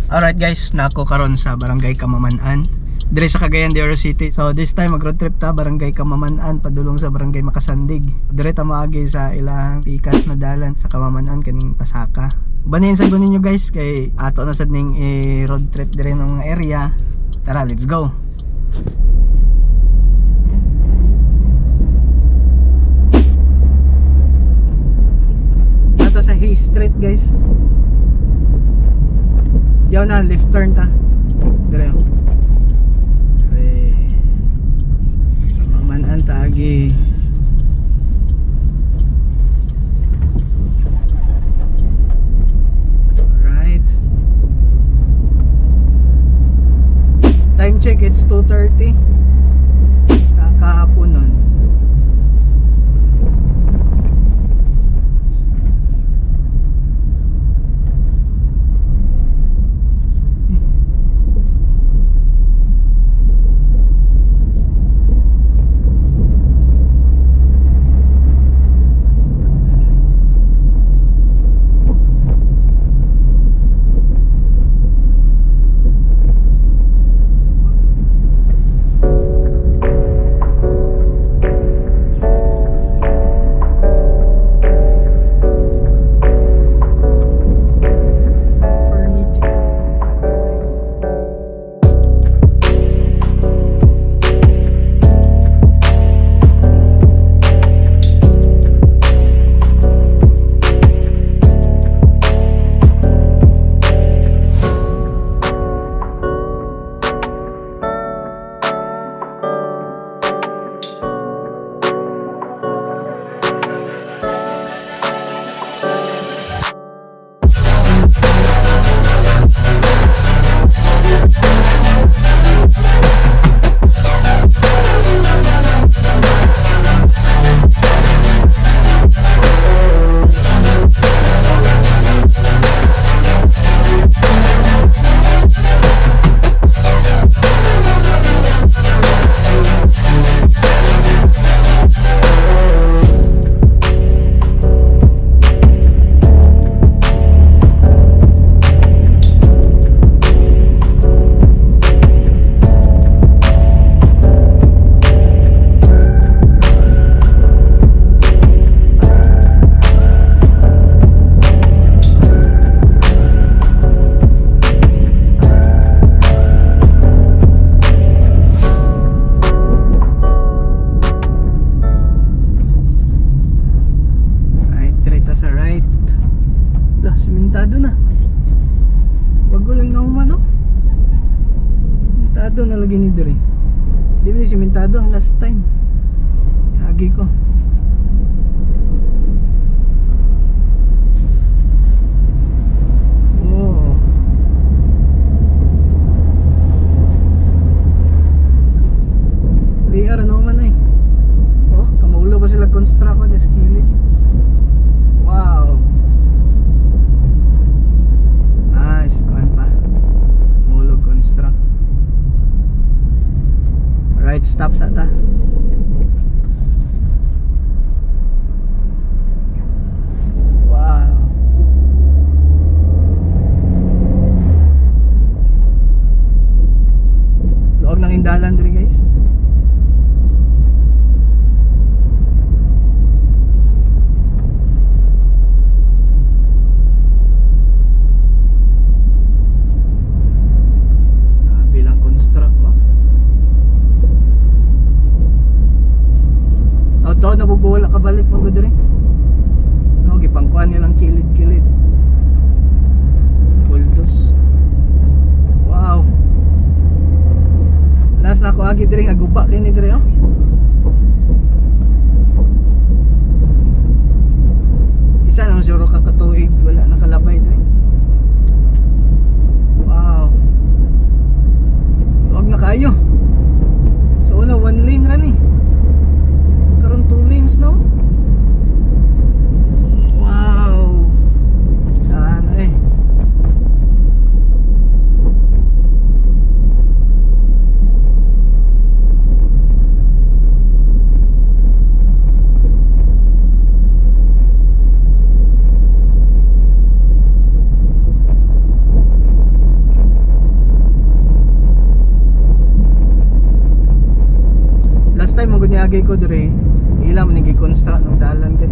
Alright guys, nako karon sa Barangay Camaman-an, dire sa Cagayan de Oro City. So this time mag road trip ta Barangay Camaman-an padulong sa Barangay Macasandig. Dire ta maagi sa ilang pikas na dalan sa Camaman-an kaning Pasaka. Ubanin sa ninyo guys, kay ato na sad ning road trip dire ng mga area. Tara, let's go. Nata sa Hayes Street, guys. Yaw na, left turn ta. Dire. Oh. Dire. Camaman-an ta agi. Alright. Time check, it's 2:30 sa kahaponon. Furniture. Advertising. Right, direta sa right. Lah, simentado na. Bago lang na no? Simentado na lagi ni dire. Di ni simentado last time. Agi ko. Oh. Liar ano man ay. Oh, kamaulo pa sila construct ko just kilid. Wow. Nice, kuan pa. Mulog construct. Right, stop sa ta. Wow. Luog ng indalan diri, guys. Grabe lang construct, oh. Taon-taon na bugo wala kabalik mo diri. No, gipangkuan nilang kilid-kilid. Buldos. Wow. Last na ako agi diri nga guba kini diri, oh. Isa naman siguro ka katuig wala nakalabay diri. Wow. Huwag na kayo. So una, one lane ra ni. Karon two lanes, no? niagi ko dire, ila man ning gi-construct ng dalan gud.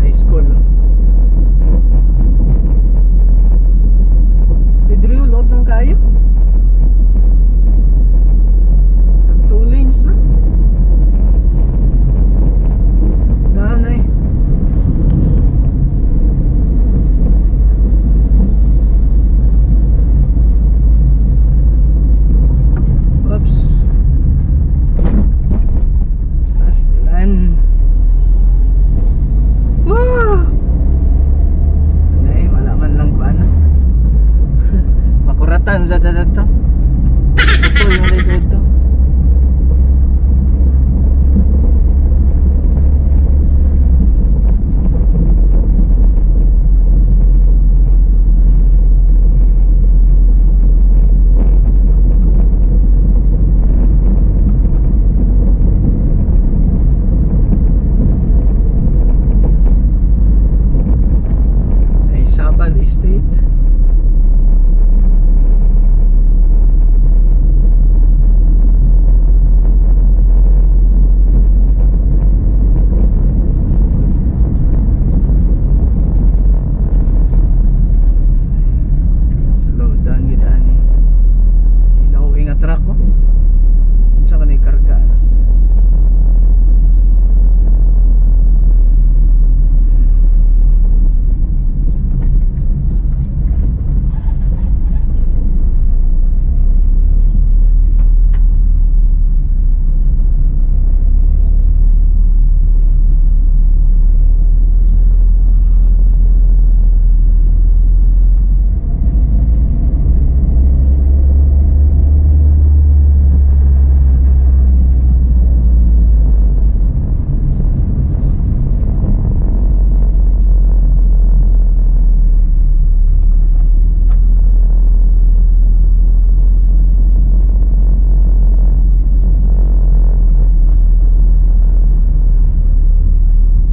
High school. Tidri log ng kayo. Tag 2 lanes na. Daan ay. Oops. Pastilan. Woo! Ay, wala man lang kuan. Makuratan sa tanan to. Putol na dito ito. Ay, Sabal Estate. Slow down kita ni. Ilaw nga truck ko. Unsa ka ni karga?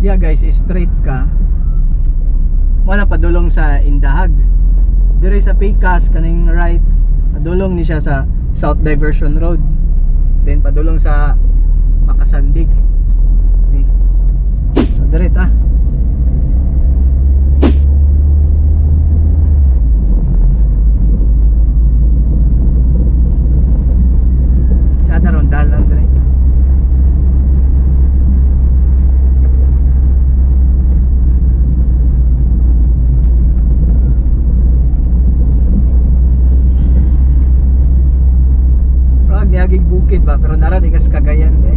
Yeah guys, straight ka. Wala padulong sa Indahag. Dire sa Picas kaning right, padulong ni siya sa South Diversion Road. Then padulong sa Makasandig. Ni. So dire ta. Tsada ron dalan dire. Rag niagig bukid ba, pero nara di ka sa Cagayan eh.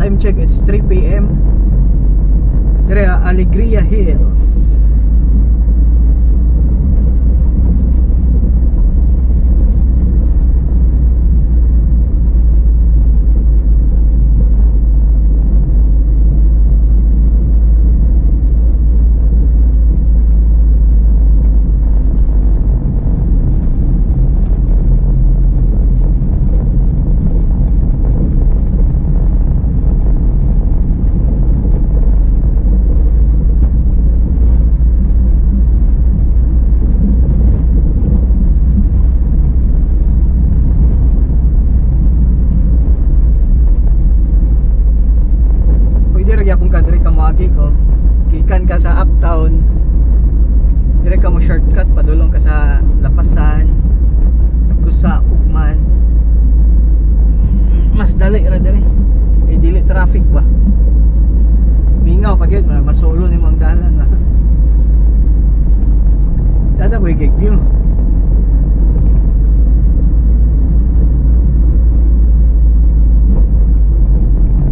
Time check, it's 3 p.m. Dire Alegria Hills. Pwede ra gyapon ka diri ka moagi ko. Gikan ka sa uptown. Dire ka mo shortcut padulong ka sa Lapasan, Gusa, Ugman. Mas dali ra diri. Eh, dili traffic ba? Mingaw pag yun, masulo ni ang dalan na. Sada boy kay view.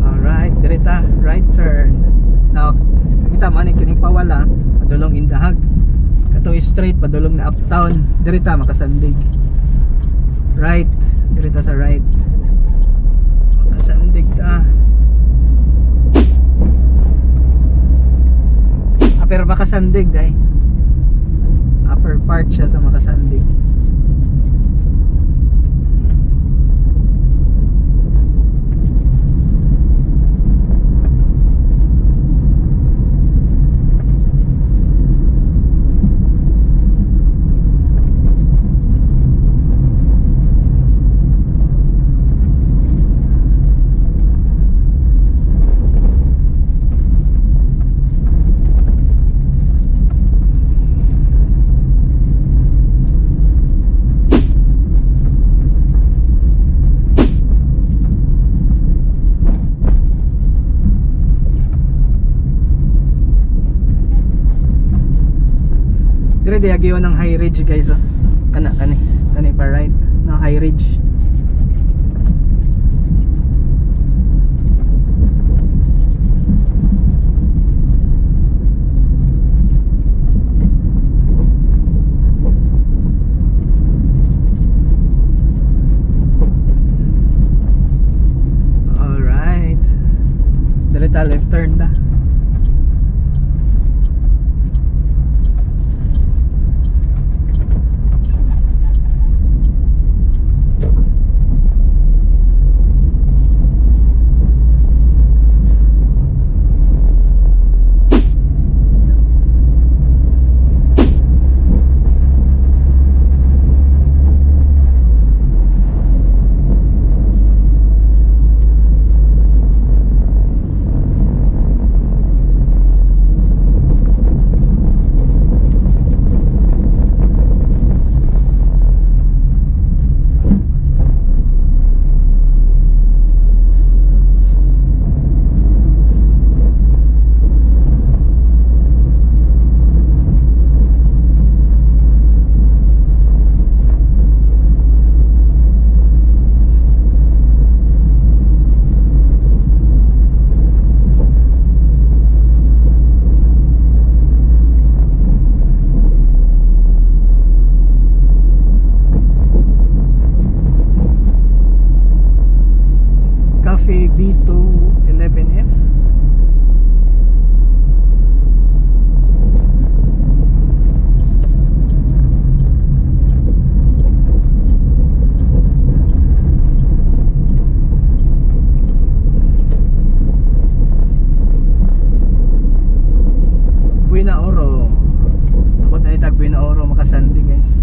Alright, dire ta, right turn. Now, kita man ni kining pawala, padulong Indahag. Kato straight padulong na uptown, dire ta makasandig. Right, dire ta sa right. Makasandig ta. Ah, pero makasandig day. Upper part siya sa Makasandig. Dire di agiyon ng High Ridge, guys, oh. Kana kani kani pa right no High Ridge. Alright. Dire ta left turn ta. Cafe B2 11F. Buena Oro. Abot na itag Buena Oro, Makasandig, guys.